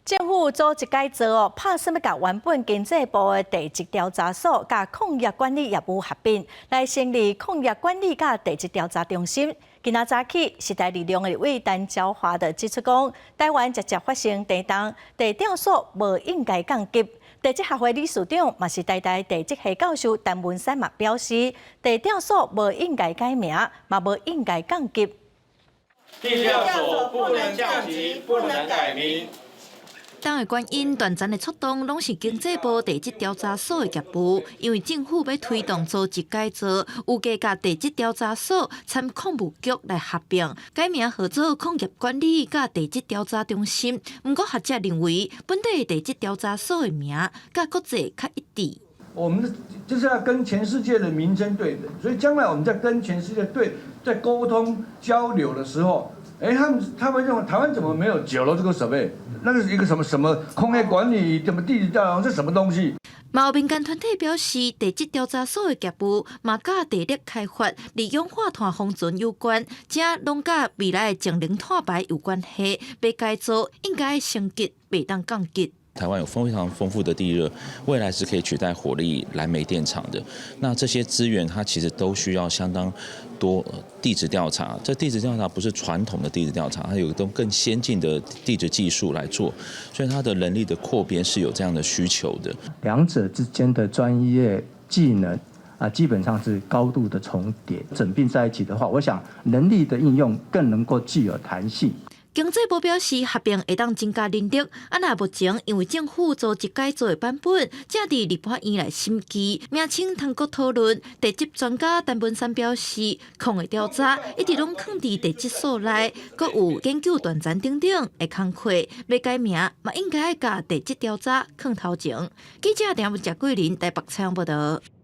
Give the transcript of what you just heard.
政府組織改造哦，拍算欲共原本經濟部的地質調查所佮礦業管理業務合併，來成立礦業管理佮地質調查中心。今仔早起，時代力量的立委陳昭華就指出講，台灣常常發生地動，地調所無應該降級。地質學會理事長嘛是台大地質系教授陳文山嘛表示，地調所無應該改名，嘛無應該降級。地調所不能降級，不能改名。黨的原因，斷層的出動攏是經濟部地質調查所的業務，因為政府欲推動組織改造，預計共地質調查所參礦務局來合併，改名號做礦業管理佮地質調查中心。毋過學者認為，本地地質調查所的名佮國際較一致。我們就是要跟全世界的名稱對等，所以將來我們在跟全世界對在溝通交流的時候，哎，他們認為台灣怎麼沒有 geological survey？那個是一個什麼什麼礦業管理，什麼地質調查，這什麼東西？嘛有民間團體表示，地質調查所的業務嘛佮地熱開發、二氧化碳封存有關，這攏佮未來的節能碳排有關係。欲改造應該升級，袂當降級。台灣有非常豐富的地熱，未來是可以取代火力燃煤電廠的。那這些資源，它其實都需要相當多地質調查。這地質調查不是傳統的地質調查，它有都更先進的地質技術來做，所以它的人力的擴編是有這樣的需求的。兩者之間的專業技能啊，基本上是高度的重疊，整併在一起的話，我想能力的應用更能夠具有彈性。經濟部表示，合併會當增加人力。啊，若目前因為政府組織改造的版本，正佇立法院來審議，名稱通閣討論。地質專家陳文山表示，礦的調查一直攏囥佇地質所內，閣有研究斷層等等的工課，欲改名嘛應該共地質調查囥頭前。記者陳文、謝桂林台北採訪報道。